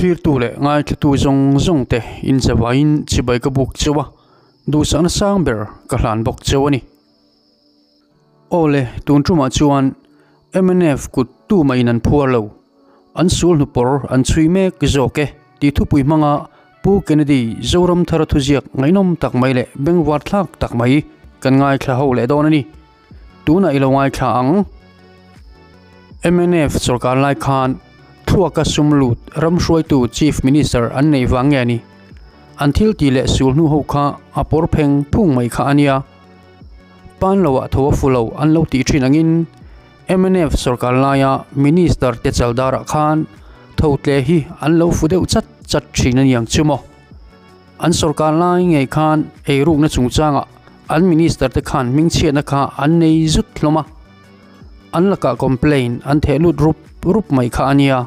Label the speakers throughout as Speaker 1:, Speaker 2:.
Speaker 1: Thlirtu leh ngaithlatu zawng zawng te inzavaiin chibai ka buk cheu a, duhsakna sang ber ka hlan bawk cheu a ni. Aw le, tun tumah chuan mnf kut tumah in an phuar lo, an sul hnupawr an chhui mek zawk e tih thupui hmanga Pu Kennedy Zoramthara thuziak ngaihnawm tak mai leh bengvar thlak tak mai kan ngaithla ho leh dawn a ni. Tunah i lo ngaithla ang. Mnf sorkar lai khan thluaka sum lut ram hruaitu Chief Minister an nei vang nge ni? An thil tih leh sul hnu ho kha a pawr pheng phung mai kha a nia. Pan loah tho a fu lo an lo tih thin angin mnf sorkar laia Minister te chaldarah khan tho tle hi an lo fu deuh chat chat thin a niang chu maw? An sorkar lai ngei khan eirukna chungchangah an minister te khan hmingchhiatna kha an nei zut hlawm a, an lakah complaint an theh lut rup rup mai kha a nia.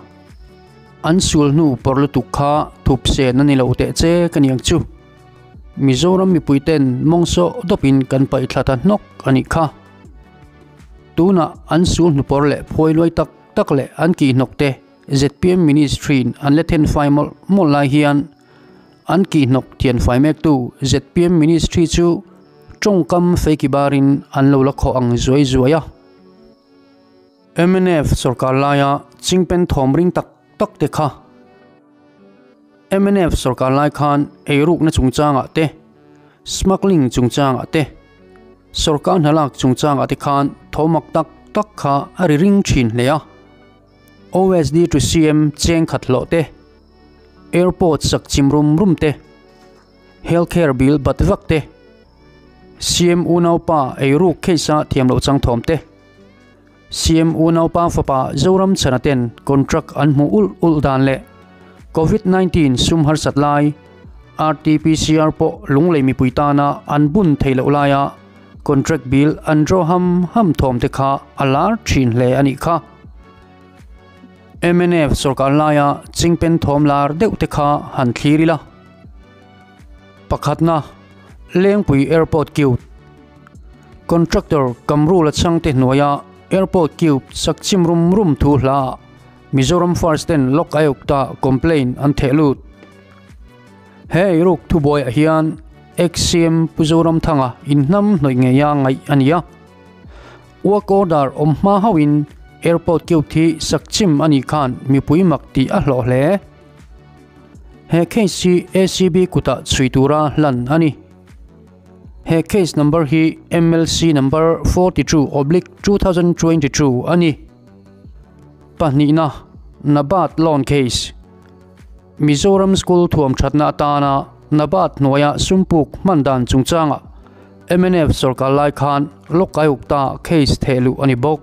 Speaker 1: An sual hnu pawr lutuk kha thup sen a ni lo teh che ka niang chu. Mizoram mipui ten mawng sawh dawpin kan paih thla ta hnawk a nih kha. Tunah an sual hnu pawr leh phuai luai tak tak leh an kihhnawk te zpm ministry in an la then fai mawlh mawlh lai hian An kihhnawk thianfai mektu zpm Ministry chu tawngkam feiki barin an lo la khawh ang zuai zuai a. Mnf sorkar laia chingpen thawm ring tak tak te kha mnf sorkar lai khan eirukna chungchangah te, smuggling chungchangah te, sorkar hnalak chungchangah te khan thawmak tak tak kha a ri ring thin hle a. OSD to CM cheng khat hlawh te, Airport sak chim rum rum te, Healthcare bill bat vak te, CM unaupa eiruk case a thiam loh chang thawm te, CM unaupa fapa Zoram Chhana ten contract an hmuh ulh ulh dan leh Covid 19 sum harsat lai RTPCR pawh lunglei mipui tana an bun theih loh laia contract bill an draw ham ham thawm te kha a lar thin hle a nih kha. Mnf sorkar laia chingpen thawm lar deuh te kha han thlir ila. Pakhatna, Lengpui Airport Cube Contractor Kamrula chhangte hnuaia Airport Cube sak chim rum rum thu hla Mizoram First ten Lok Ayukta complaint an theh lut. He eiruk thubuaiah hian ex-CM Pu Zoramthanga inhnam hnawih ngeia ngaih a ni a. Work order awm hma hauhin airport cube hi sak chim a nih khan mipui mak tih a hlawh hle. He case hi ACB kutah chhui tura hlan a ni. He case number hi MLC number 42/2022 a ni. Pahnihna, Nabat loan case. Mizoram School thuam thatna atana Nabat hnuaia sumpuk hman dan chungchangah mnf sorkar lai khan Lokayukta case theh luh a ni bawk.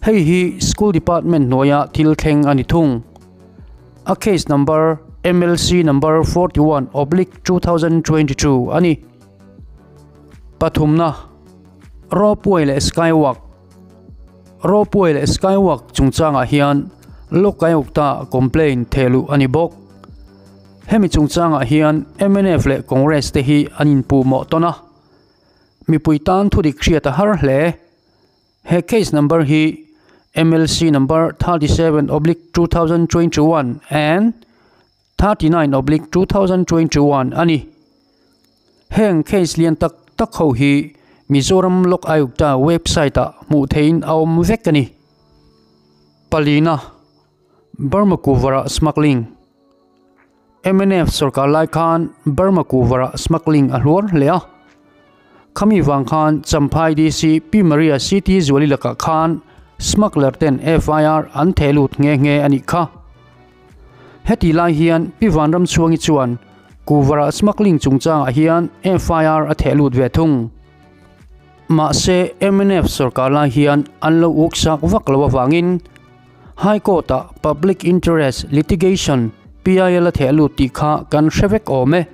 Speaker 1: Hei hi School Department hnuaia thil thleng a ni thung. A case number MLC number 41/2022 a ni. Pathumna, Ropeway leh Skywalk. Ropeway leh Skywalk chungchangah hian Lokayukta complaint theh luh a ni bawk. Hemi chungchangah hian mnf leh Congress te hi an inpuh mawh tawn a, mipui tan thudik hriat a har hle. He case number hi MLC number 37/2021 and 39/2021 a ni. Heng case lian tak tak ho hi Mizoram Lok Ayukta website ah hmuh theihin a awm vek a ni. Palina, Burma Kuvarah smuggling. Mnf sorkar lai khan Burma Kuvarah smuggling a hluar hle a. Khami vang khan Champhai DC Pi Maria CT Zuali lakah khan smuggler ten FIR an theh lut nghe nghe a nih kha. Heti lai hian Pi Vanramchhuangi chuan Kuvarah smuggling chungchangah hian FIR a theh lut ve thung. Mahse mnf sorkar lai hian an lo uk sak vak lo avangin High Court-ah Public Interest Litigation, PIL, a theh lut tih kha kan hre vek awm e.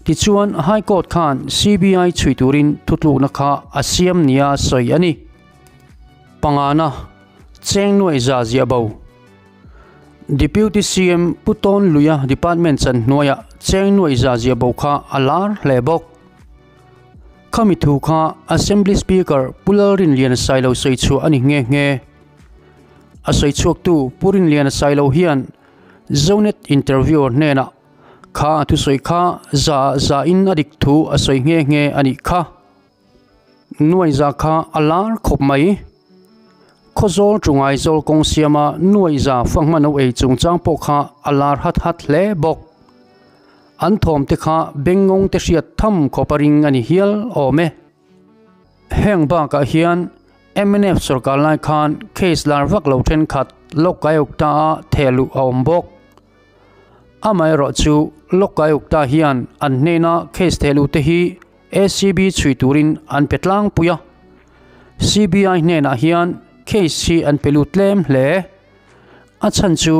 Speaker 1: Tichuan High Court khan CBI chhui turin thutlukna kha a siam nia sawi a ni. Pangana, Cheng nuaih za ziah bo. Deputy CM Pu Tawn Luia Department chan hnuaiah cheng nuaih za ziah bo kha a lar hle bawk. Khami thu kha Assembly Speaker Pu Lalrinliana Sailo sawi chhuah a ni nghe nghe. A sawi chhuaktu Pu Rinliana Sailo hian Zonet interviewer hnenah kha a thusawi kha za za in a dik thu a sawi nghe nghe a nih kha. Nuaiza kha a lar khawp mai. Khawzawl Chungaizawl kawng siama Nuaiza fanghma no ei chungchang pawh kha a lar hat hat hle bawk. An thawm te kha bengngawng te hriat tham khawp a ring a ni hial awm e. Heng bakah hian mnf sorkar lai khan case lar vak lo thenkhat Lokayukta a thehluh a awm bawk. Amaherawhchu Lokayukta hian an hnena case thehluh te hi ACB chhui turin an pe tlangpui a. CBI hnenah hian case hi an pe lut tlem hle. A chhan chu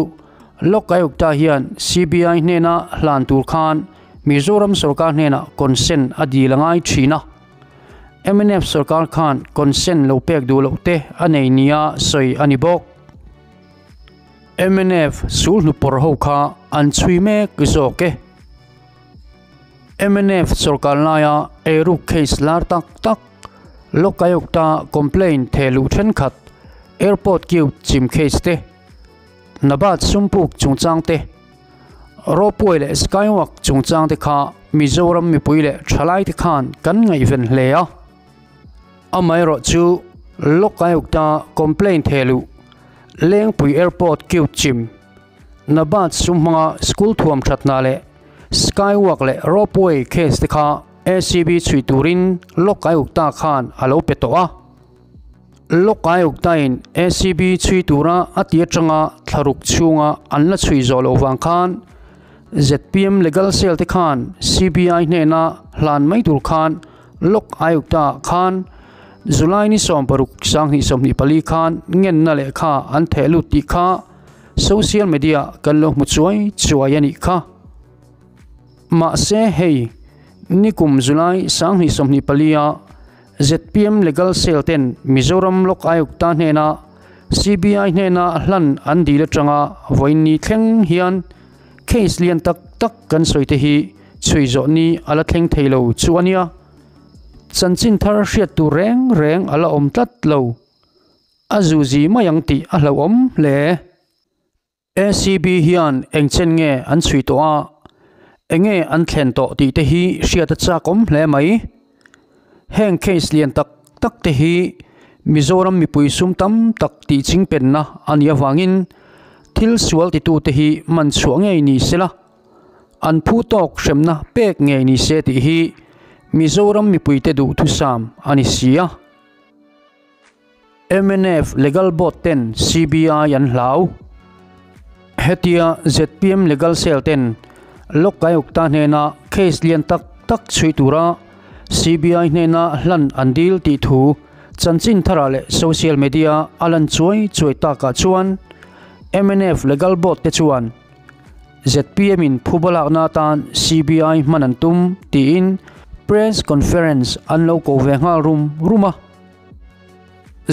Speaker 1: Lokayukta hian CBI hnena hlan tur khan Mizoram sorkar hnenah consent a dil a ngai thin a. Mnf sorkar khan consent lo pek duh loh te a nei nia sawi a ni bawk. Mnf sul hnupawrh ho kha an chhui mek zawk e. Mnf sorkar laia eiruk case lar tak tak, Lokayukta complaint thehluh thenkhat, Airport queue chim case te, Nabat sumpuk chungchang te, Ropeway leh Skywalk chungchang te kha Mizoram mipui leh thalai te khan kan ngaihven hle a. Amaherawh chu Lokayukta complaint thehluh, Lengpui Airport queue chim, Nabat sum hmanga school thuam thatna leh Skywalk leh Ropeway case te kha ACB chhui turin Lokayukta khan a lo pe tawh a. Lokayukta-in ACB chhui tura a ti atanga thlaruk chhunga an la chhui zawh loh vang khan zpm Legal Cell te khan CBI hnena hlan mai tur khan Lokayukta khan July ni 16 2024 khan ngenna lehkha an theh lut tih kha Social media kan lo hmu chuai chuai a nih kha. Mahse hei, nikum July 2024 a zpm Legal Cell ten Mizoram Lok Ayukta hnena CBI hnena hlan an dil atanga vawiin ni thleng hian case lian tak tak kan sawi te hi chhui zawh ni a la thleng thei lo chu a nia. Chanchin thar hriat tur reng reng a la awm tlat lo. A zuzi mai ang tih a hlauhawm hle. ACB hian eng chen nge an chhui tawh a, enge an thlen tawh tih te hi hriat a chakawm hle mai. Heng case lian tak tak te hi Mizoram mipui sum tam tak tih chingpenna a nih avangin thil sual titute hi man chhuah ngei ni sela, an phu tawk hremna pek ngei ni se tih hi Mizoram mipuite duhthusam a ni si a. Mnf Legal Board ten CBI an hlau. Hetia zpm Legal Cell ten Lokayukta hnena case lian tak tak chhui tura CBI hnena hlan an dil tih thu chanchin tharah leh social media a lan chuai chuai takah chuan mnf Legal Board te chuan zpm in phubalakna atan CBI hman an tum tiin press conference an lo ko ve nghal rum rum a.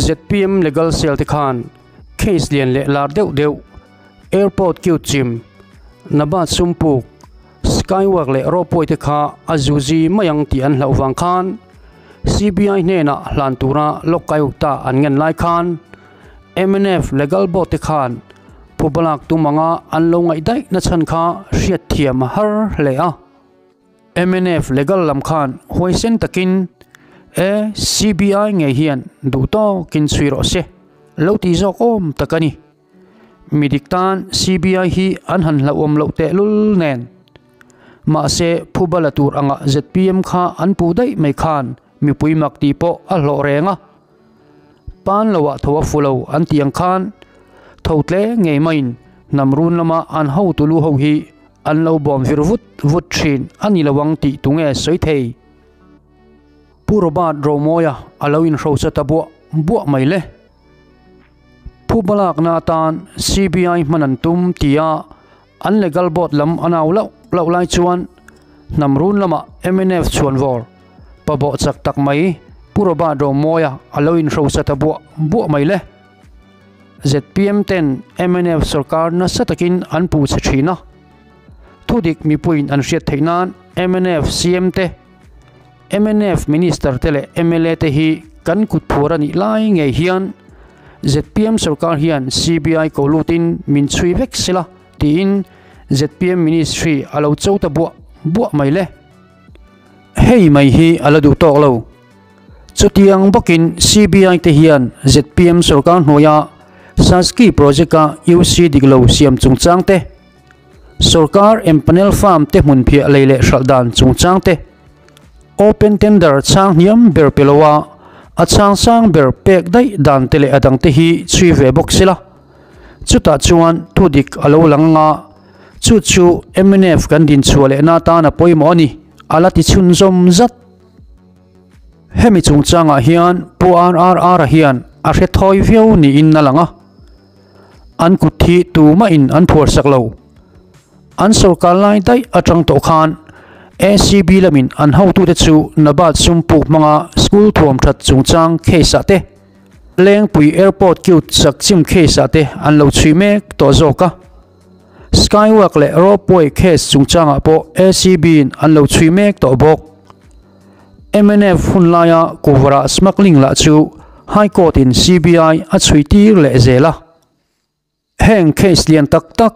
Speaker 1: Zpm Legal Cell te khan case lian leh lar deuh deuh Airport queue chim, Nabat Sumpuk, Skywalk leh Ropeway te kha a zuzi mai ang tih an hlauh vang khan CBI hnenah hlan tura Lokayukta an ngen lai khan mnf Legal Board te khan phubalak tum anga an lo ngaih daih na chhan kha hriatthiam a har hle a. Mnf legal lam khan huaisen takin e CBI ngei hian duh tawkin chhui rawh se lo tih zawk awm tak a ni. Mi dik tan CBI hi an han hlauhawm loh tehlul nen. Mahse phubala tur anga zpm kha an puh daih mai khan mipui mak tih pawh a hlawh reng a. Pan loah tho a fu lo an tih ang khan tho tle ngei maiin hnam run lama an hotu lu ho hi an lo bawm vir vut vut thin a ni lo ang tih tunge sawi thei. Pu Robert Romawia a lo inhrosa ta buah buah mai le. Phu balakna atan CBI hman an tum tia an legal board lam an au loh loh lai chuan hnam run lamah mnf chhuanvawr pabawh chak tak mai Pu Robert Romawia a lo inhrosa ta buah buah mai le. Zpm ten mnf sorkar nasa takin an puh che thin a, thudik mipuiin an hriat theih nan mnf CM te, mnf Minister te leh mla te hi kan kut phuar a nih lai ngei hian zpm sorkar hian CBI ko lutin min chhui vek sela. Tiin zpm Ministry a lo cho ta buah buah mai le. Hei mai hi a la duh tawk lo. Chutiang bawkin CBI te hian zpm sorkar hnuaia Saski project-a UC dik lo siam chungchang te, sorkar empanel farm te hmunphiah lei leh hralh dan chungchang te, open tender chhang hniam ber pe loa a chhang sang ber pek daih dan te leh a dangte hi chhui ve bawk sela. Chutah chuan thu dik a lo lang anga chu chu mnf kan dinchhuah lehna atan a pawimawh a ni, a la ti chhunzawm zat. Hemi chungchangah hian Pu RRR-a hian a hre thawi viau niin a lang a, an kut hi tumahin an phuarsak lo. An sorkar lai daih atang tawh khan ACB lamin an hotute chu Nabad sum puk hmanga school thuam that chungchang case-ah te, Lengpui Airport cute sak chim case ah te an lo chhui mek tawh zawk a. Skywalk leh Ropeway case chungchangah pawh ACB in an lo chhui mek tawh bawk. Mnf hun laia Kuvara smuggling lah chu High Court in CBI a chhui tir leh zel a. Heng case lian tak tak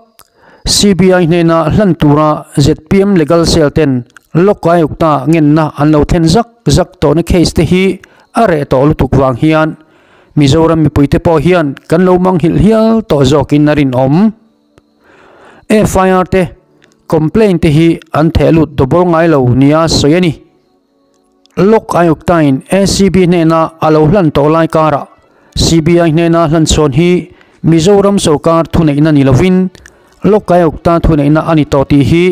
Speaker 1: CBI hnena hlan tura zpm legal cell ten Lok Ayukta ngenna an lo thlen zak zak tawhna case te hi a reh tawh lutuk vang hian Mizoram mipuite pawh hian kan lo manghilh hial tawh zawkin a rinawm. FIR te complaint te hi an theh lut double ngai lo nia sawi a ni. Lok Ayukta-in ACB hnena a lo hlan tawh lai karah CBI hnena hlan chhawn hi Mizoram sorkar thuneihna ni lovin Lok Ayukta thuneihna a ni tawh tih hi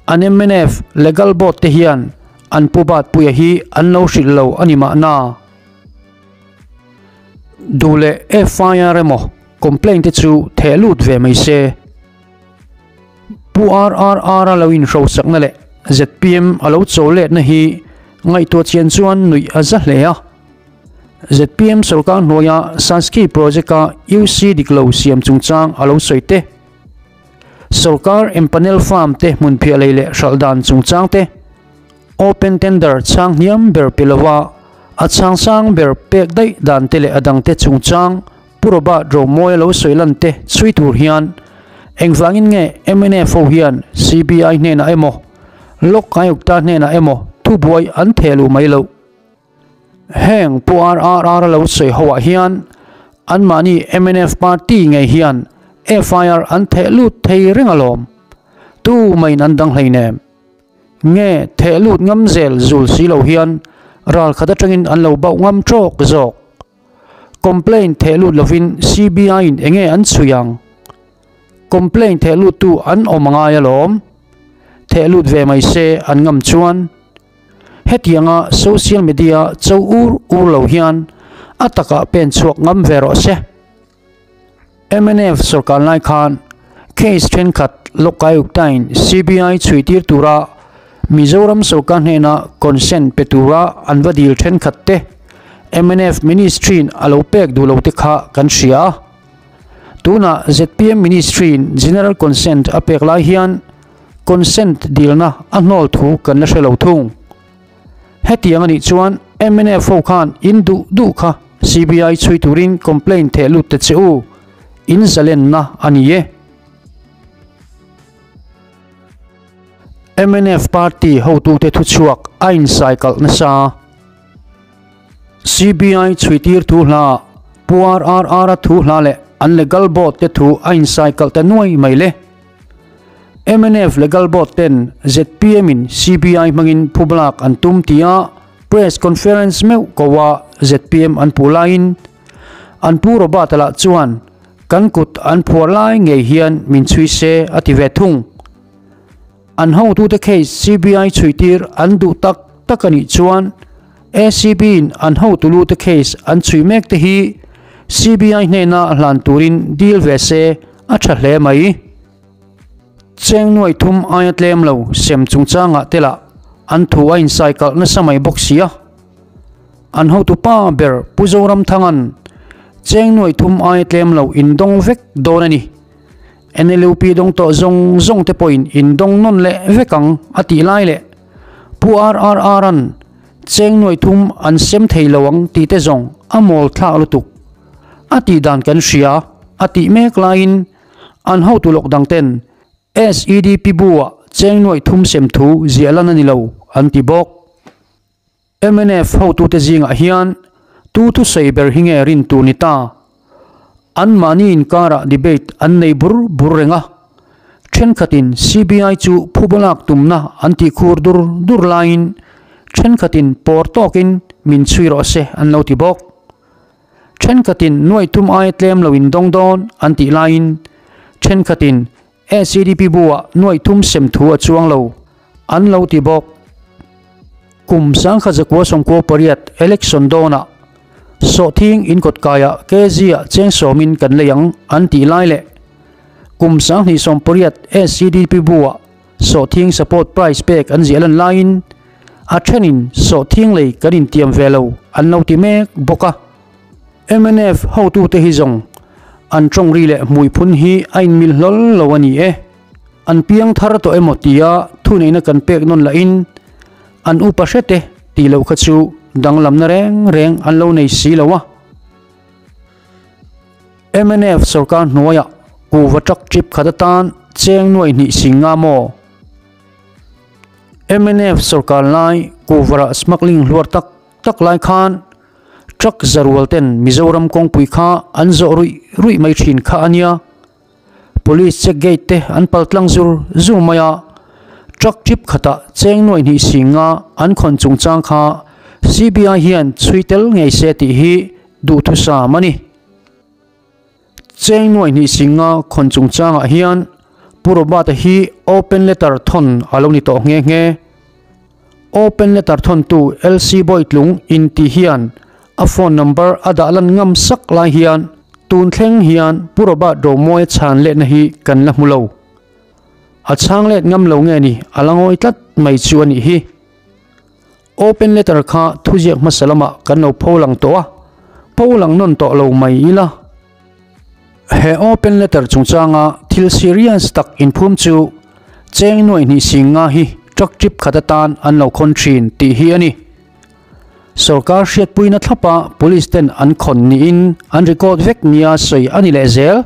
Speaker 1: an mnf Legal Board te hian an pu Batpuia hi an lo hrilh lo a ni mahna. Duh leh FIR emaw complaint te chu theh lut ve mai se. Pu RRR-a lo inhrosakna leh zpm a lo chaw letna hi ngaihtuah chian chuan nuih a za hle a. Zpm sorkar hnuaia Saski project-a UC dik lo siam chungchang a lo sawi te, sorkar empanel farm te hmunphiah lei leh hralh dan chungchang te, open tender chhang hniam ber pe lova a chhang sang ber pek daih dan te leh a dangte chungchang Pu Robert Romawia lo sawi lan te chhui tur hian engvangin nge mnf ho hian CBI hnenah emaw Lok Ayukta hnenah emaw thubuai an theh luh mai loh? Heng Pu RRR lo sawi ho ah hian anmahni mnf party ngei hian FIR an theh lut thei reng alawm. Tu main an dang hleinem. Nge theh lut ngam zel zul si lo hian ralkhat atangin an lo bauh ngam tawk zawk. Complaint theh lut lovin CBI in enge an chhui ang? Complaint theh lut tu an awm angai alawm. Theh lut ve mai se an ngam chuan. Hetianga social media cho ur ur lo hian a takah pen chhuak ngam ve rawh se. Mnf sorkar lai khan case thenkhat Lokayukta-in CBI chhui tir tura Mizoram sorkar hnena consent pe tura an va dil thenkhat te mnf ministry-in a lo pek duh lo te kha kan hria a. Tunah zpm ministry-in general consent a pek lai hian consent dilna a hnawl thu kan la hre lo thung. Hetiang a nih chuan mnf ho khan in duh duh kha CBI chhui turin complaint theh lut ta che u, in zalenna a ni e. Mnf party hotute thuchhuak a insaikalh nasa. CBI chhuitir thu hla, Pu RRR-a thu hla leh an legal board te thu a insaikalh ta nuai mai le. Mnf legal board ten zpm in CBI hmangin phubalak an tum tia press conference meuh ko a zpm an puh laiin an pu Robert-a lah chuan kan kut an phuar lai ngei hian min chhui se a ti ve thung. An hotute case CBI chhuitir an duh tak tak a nih chuan ACB in an hotulute case an chhui mek te hi CBI hnena hlan turin deal ve se a tha hle mai. Cheng nuai thum aia tlem lo sem chungchangah te lah an thu a insai kalh nasa mai bawk sia. An hotu pa ber Pu Zoramthanga'n cheng nuai thum aia tlem lo indawng vek dawn a ni. NLUP dawng tawh zawng zawng te pawhin indawng nawn leh vek ang a tih lai leh Pu RRR-a'n cheng nuai thum an sem thei lo ang tih te zawng a mawl thlak lutuk. A tih dan kan hria a tih mek laiin. An hotu lawk dang ten SEDP bu-ah cheng nuaih thum sem thu ziah lan a ni lo, an ti bawk. Mnf hotute zingah hian tu thusawi ber hi nge rin tur ni ta? Anmahni inkarah debate an nei bur bur reng a, thenkhatin CBI chu phuba lak tumna an tih khur dur dur laiin thenkhatin pawr tawkin min chhui rawh se an lo ti bawk. Thenkhatin nuaih thum aia tlem lo in dawng dawn an tih laiin thenkhatin SEDP bu-ah nuaih thum sem thu a chuang lo an lo ti bawk. Kum 1998 election dawnah sawhthing inkawt kaiah kg-ah cheng sawmin kan lei ang an tih lai leh kum 2018 SEDP bu-ah sawhthing support price pek an ziah lan laiin a thenin sawhthing lei kan intiam ve lo an lo ti mek bawk a. Mnf hotute hi zawng an tawng ri leh hmuiphun hi a inmil hlawl lo a ni e. An piang thar tawh emaw tia thuneihna kan pek nawn lahin an upa hrete tih loh kha chu danglamna reng reng an lo nei si lo a. Mnf sorkar hnuaiah kuhva truck trip khat atan cheng nuai hnih sing nga maw? Mnf sorkar lai kuhva rah smuggling hluar tak tak lai khan truck zarual ten Mizoram kawngpui kha an zawh ruih ruih mai thin kha a nia. Police check gate te an pal tlang zur zur mai a, truck trip khatah cheng nuai hnih sing nga an khawn chungchang kha CBI hian chhui tel ngei se tih hi duhthusam a ni. Cheng nuai hnih sing nga khawn chungchangah hian Pu Robert-a hi open letter thawn a lo ni tawh nghe nghe. Open letter thawntu LC Bawitlung inti hian a phone number a dah lan ngam sak lai hian tun thleng hian Pu Robert Romawia chhan letna hi kan la hmu lo. A chhang let ngam lo nge ni a la ngawi tlat mai chu a nih hi. Open letter kha thuziak hmasa lamah kan lo pho lang tawh a, pho lang nawn tawh lo mai ila. He open letter chungchanga thil serious tak inphum chu cheng nuaih hnih sing nga hi truck trip khat atan an lo khawn thin tih hi a ni. Sorkar hriatpuina thlapa police ten an khawn niin an record vek nia sawi a ni leh zel.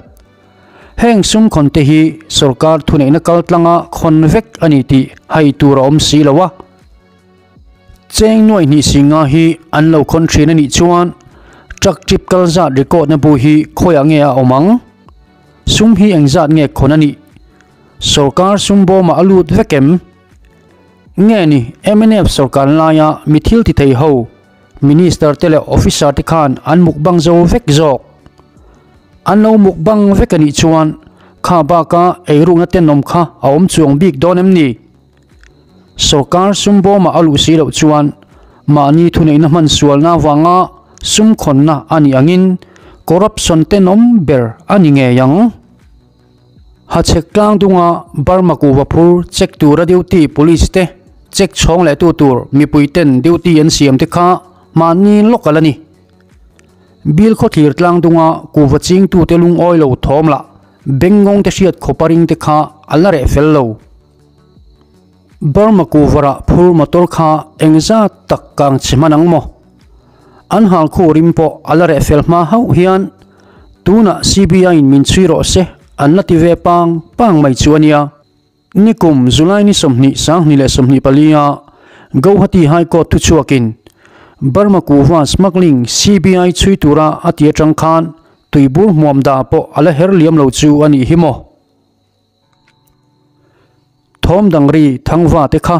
Speaker 1: Heng sum khawn te hi sorkar thuneihna kal tlanga khawn vek a ni tih hai tur a awm si lo a. Cheng nuaih hnih singa hi an lo khawn thin a nih chuan truck trip kal zat record na bu hi khawiah nge a awm ang? Sum hi engzat nge khawn a nih? Sorkar sum bawmah a lut vek em? Nge ni mnf sorkar laia mi thil ti thei ho Minister te leh Officer te khan an mukbang zo vek zawk. An lo mukbang vek a nih chuan kha baka eirukna tenawm kha a awm chuang bik dawn em ni? Sorkar sum bawmah a luh si loh chuan mahni thuneihna hman sualna avanga sum khawnna a nih angin corruption tenawm ber a ni ngei ang. Hachhek tlang dunga Burma kuhva phur check tura duty police te check chhawng leh tu tur mipui ten duty an siam te kha mahni local a ni. Bill khawthlir tlang dunga kuhva chingtu te lungawi lo thawm lah bengngawng te hriat khawpa ring te kha a la reh fel lo. Burma kuhva rah phur motor kha engzat tak kang chhe hman ang maw? An hal khu rim pawh a la reh fel hma hauh hian tunah CBI in min chhui rawh se an la ti ve pang pang mai chu a nia. Nikum July ni 20 2024 a Gauhati High Court thuchhuakin Burma kuhva smuggling CBI chhui tura a ti atang khan tuibur hmuam dah pawh a la her liam lo chu a nih hi maw. Thawm dang ri thangva te kha.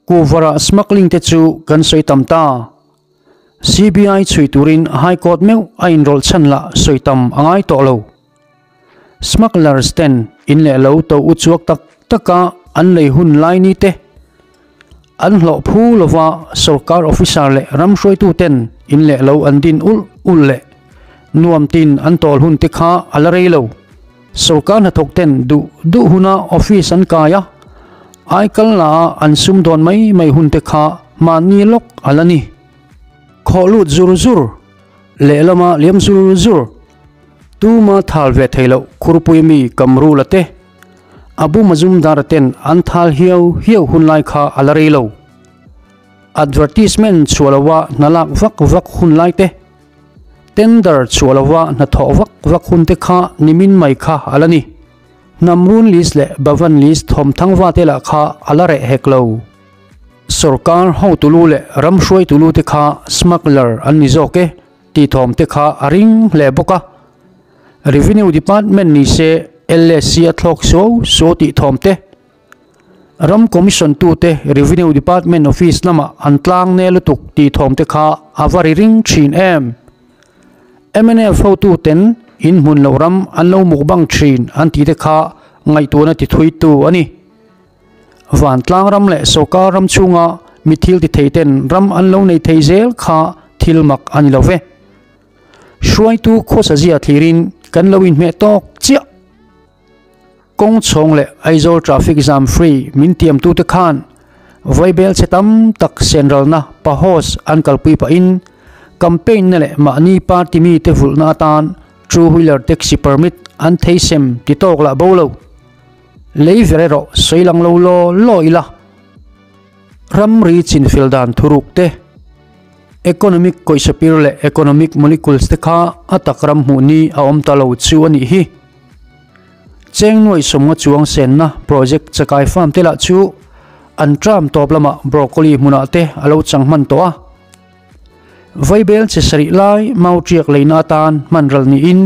Speaker 1: Kuhvara smuggling te chu kan sawi tam ta. CBI chhui turin High Court meuh a inrawlh chhan lah sawi tam a ngai tawh lo. Smugglers ten in leh lo to u chuak tak taka an lei hun lai ni te an hlawh phu lova sorkar officer leh ram hruaitu ten in leh lo an din ulh ulh leh nuam tin an tawl hun te kha a la rei lo. Sorkar hnathawk ten duh duh huna office an kai a, aikal la a an sum dawn mai mai hun te kha mahni lawk a la ni. Khawh lut zur zur, lehlama liam zur zur, tuma thal ve thei loh khurpui mi Kamrula te, Abu Mazumdar ten an thal hiau hiau hun lai kha a la rei lo. Advertisement chhuah loha hna lak vak vak hun lai te. Tender chhuah lova hnathawh vak vak hun te kha nimin mai kha a la ni. Hnamrun list leh Bhavan list thawmthang va te lah kha a la reh hek lo. Sorkar hotulu leh ram hruaitulu te kha smuggler an ni zawk e tih thawm te kha a ring hle bawk a. Revenue Department ni se LSC a thlawk suau suau tih thawm te. Ram Commission tute Revenue Department office lamah an tlang nel lutuk tih thawm te kha a va ri ring thin em? Mnf hotuten in hmun lo ram an lo mukbang thin an tih te kha ngaihtuahna ti thui tu a ni. Vantlang ram leh sawrkar ram chhunga mi thil ti thei ten ram an lo nei thei zel kha thil mak a ni lo ve. Hruaitu khawsazia thlirin kan lo inhmeh tawk chiah. Kawng chhawng leh Aizawl traffic jam free min tiamtute khan vaibel chhe tam tak senralna pahos an kalpui pahin campaign na leh mahni party mite vulhna atan two wheeler taxi permit an thei sem ti tawk lah bo lo. Lei ver erawh sawi lang lo law law ila. Ramri chinfel dan thuruk te, economic kawihsapir leh economic molecules te kha a tak ram hmuh ni a awm ta lo chu a nih hi. Cheng nuai sawmnga chuang senna project chakai farm te lah chu an tram tawp lamah broccoli hmunah te a lo chang hman tawh a. Vaibel che sarih lai mau tiak leina atan hman ral niin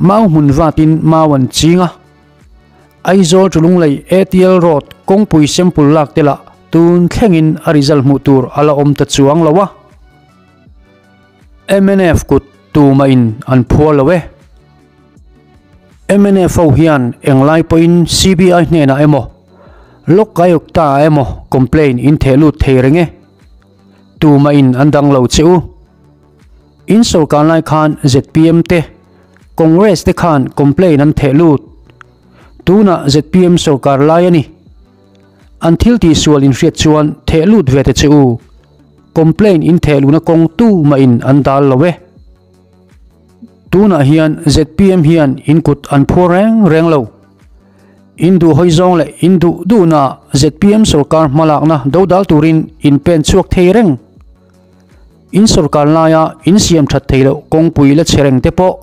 Speaker 1: mau hmun vatin mau an ching a. Aizawl Tulunglei ATL Road kawngpui sample lak te lah tun thlengin a result hmuh tur a la awm ta chuang lo a. Mnf kut tumah in an phuar lo e. Mnf ho hian englai pawhin CBI hnenah emaw, Lok Ayukta ah emaw complaint in theh lut thei reng e. Tumah in an dang lo che u. In sawrkar lai khan zpm te, Congress te khan complaint an theh lut. Tunah zpm sawrkar lai a ni. An thil tihsual in hriat chuan theh lut ve te che u. Complaint in theh luhna kawng tumah in an dal lo e. Tunah hian zpm hian in kut an phuar reng reng lo. In duh hawi zawng leh in duh duhna zpm sorkar hmalakna dodal turin in pen chhuak thei reng. In sorkar laia in siam that thei loh kawngpui la chhe reng te pawh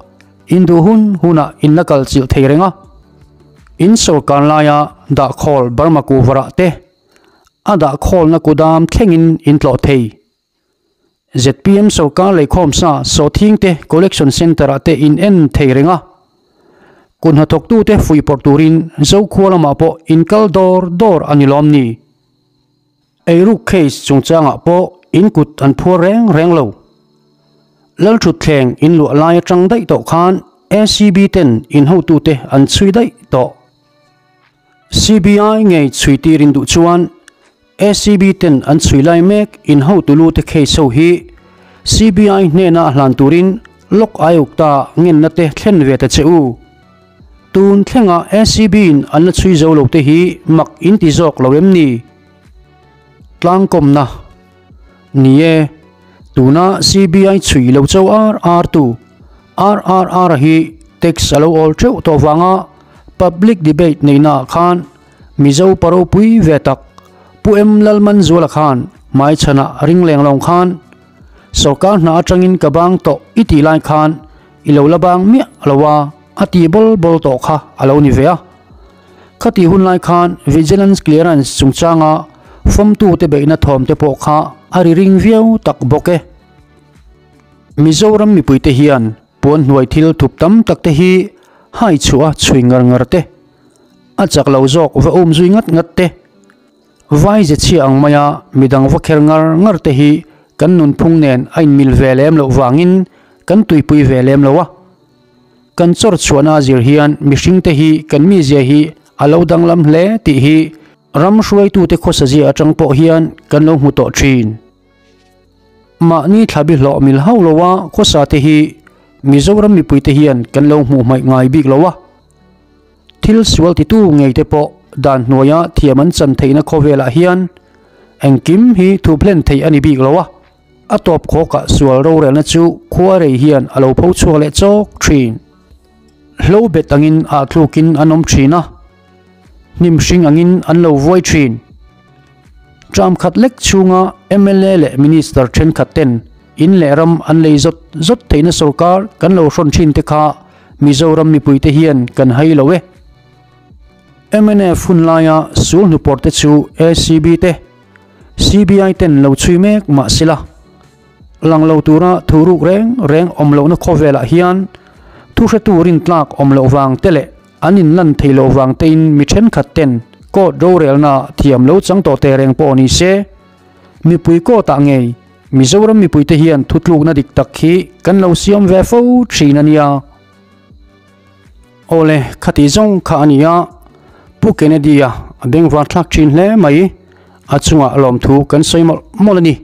Speaker 1: in duh hun hunah in la kal chilh thei reng a. In sorkar laia dahkhawl Burma kuhvarah te a dahkhawlna kudam thlengin in tlawh thei. Zpm sorkar leikhawm sa sawhthing te collection centre ah te in en thei reng a, kut hnathawktu te fuihpawrh turin Zokhua lamah pawh in kal dawr dawr a ni lawm ni? Eiruk case chungchangah pawh in kut an phuar reng reng lo. Lalthutthleng in luah lai atang daih tawh khan ACB ten in hotute an chhui daih tawh. CBI ngei chhui tir in duh chuan ACB ten an chhui lai mek in hotu lu te case ho hi CBI hnena hlan turin Lok Ayukta ngenna te thlen ve ta che u. Tun thlenga ACB in an la chhui zo lo te hi mak in ti zawk lo em ni? Tlangkawmna Ni e, tuna CBI chhui lo cho ar ar tu RRR hi tax a lo awl theuh tawh vanga public debate neihna ah khan Mizo pa ropui ve tak Pu M Lalmanzuala khan hmaichhanah ring leng lawng khan sorkar hna atangin ka bang tawh i tih lai khan i lo la bang miah lo a a ti bawl bawl tawh kha a lo ni ve a. Khati hun lai khan Vigilance Clearance chungchanga fawmtute beihna thawm te pawh kha a ri ring viau tak bawk e. Mizoram mipuite hian puan hnuai thil thup tam tak te hi hai chhuah a chhui ngar ngar te, a chak lo zawk va um zui ngat ngat te, vai ze chhia ang maia midang va kher ngar ngar te hi kan nunphung nen a inmil ve lem loh vangin kan tuipui ve lem lo a. Kan chawr chhuahna a zir hian mihringte hi kan mizia hi a lo danglam hle tih hi ram hruaitute khawsazia atang pawh hian kan lo hmu tawh thin. Mahni thlabi hlawh mil hauh loa khawsa te hi Mizoram mipuite hian kan lo hmuh hmaih ngai bik lo a. Thil sual titu ngei te pawh dan hnuaia thiam an chan theihna khawvelah hian engkim hi thup hlen theih a ni bik lo a. A tawp khawkah sual rorelna chu khua rei hian a lo pho chhuak leh chawk thin. Hlo bet angin ah tlukin an awm thin a, hnim hring angin an lo vuai thin. Tram khat lek chhunga mla leh minister thenkhat ten in leh ram an lei zawt zawt theihna sorkar kan lo hrawn thin te kha Mizoram mipuite hian kan hai lo e. Mnf hun laia sul hnupawr te chu ACB te, CBI ten lo chhui mek mah sela, lang lo tura thu ruk reng reng awm lohna khawvelah hian thu hretu rintlak awm loh vang te leh an inlan thei loh vang tein mi thenkhat ten court rorelna thiam lo chang tawh te reng pawh ni se, mipui court ah ngei Mizoram mipuite hian thutlukna dik tak hi kan lo siam ve fo thin a nia. Awle, khati zawng kha a nia, Pu Kennedy-a a bengvar thlak thin hle mai, a chungah lawmthu kan sawi mawlh mawlh a ni.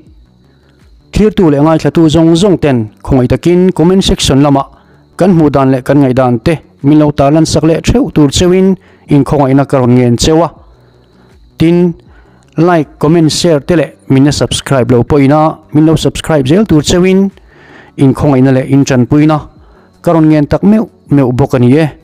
Speaker 1: Thirtu leh ngaithlatu zawng zawng ten khawngaih takin comment section lamah kan hmuh dan leh kan ngaihdan te min lo tarlan sak leh theuh tur cheuhin inkhawngaihna ka rawn ngen cheu a. Tin, like, comment, share te leh min la subscribe lo pawhin a min lo subscribe zel tur cheuhin inkhawngaihna leh intanpuina ka rawn ngen tak meuh meuh bawk a ni e.